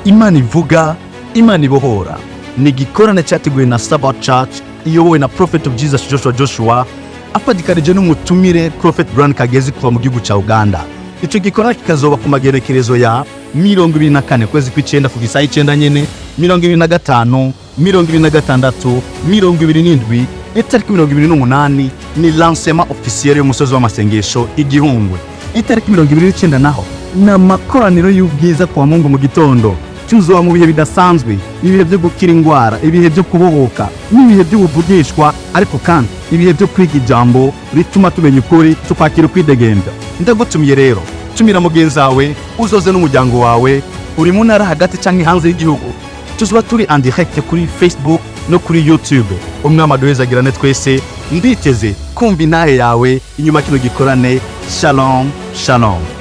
Imana ivuga, Imana ibohora. Ni igikorane cyateguwe na Sabbath Church iyobowe na Prophet of Jesus Joshua Joshua, afatikanije n'umutumire Prophet Brian Kagezi kuva mu gihugu cya Uganda. Icyo gikorane kikazoba ku magerekerezo ya 24 kwezi kw'icenda ku gisaha 9 nyene, 25, 26, 27, itariki 28 ni lancement officiel y'umusozi w'amasengesho Igihungwe. Itariki 29 naho ni amakoraniro y'ubwiza kwa Mungu mu gitondo. Tuzoba mu bihe bidasanzwe, ibihe byo gukira indwara, ibihe byo kubohoka n'ibihe by'ubuvugishwa, ariko kandi ibihe byo kwiga ijambo rituma tumenya ukuri, tukwakira ukwidegembya. Ndagutumiye rero, tumira mugenzi wawe, uzoze n'umuryango wawe uri mu ntara hagati cyangwa hanze y'igihugu. Tuzoba turi en direct kuri Facebook no kuri YouTube. Umwami aduhezagirane twese. Nditeze kumva intahe yawe inyuma kino gikorane. Shalom, shalom.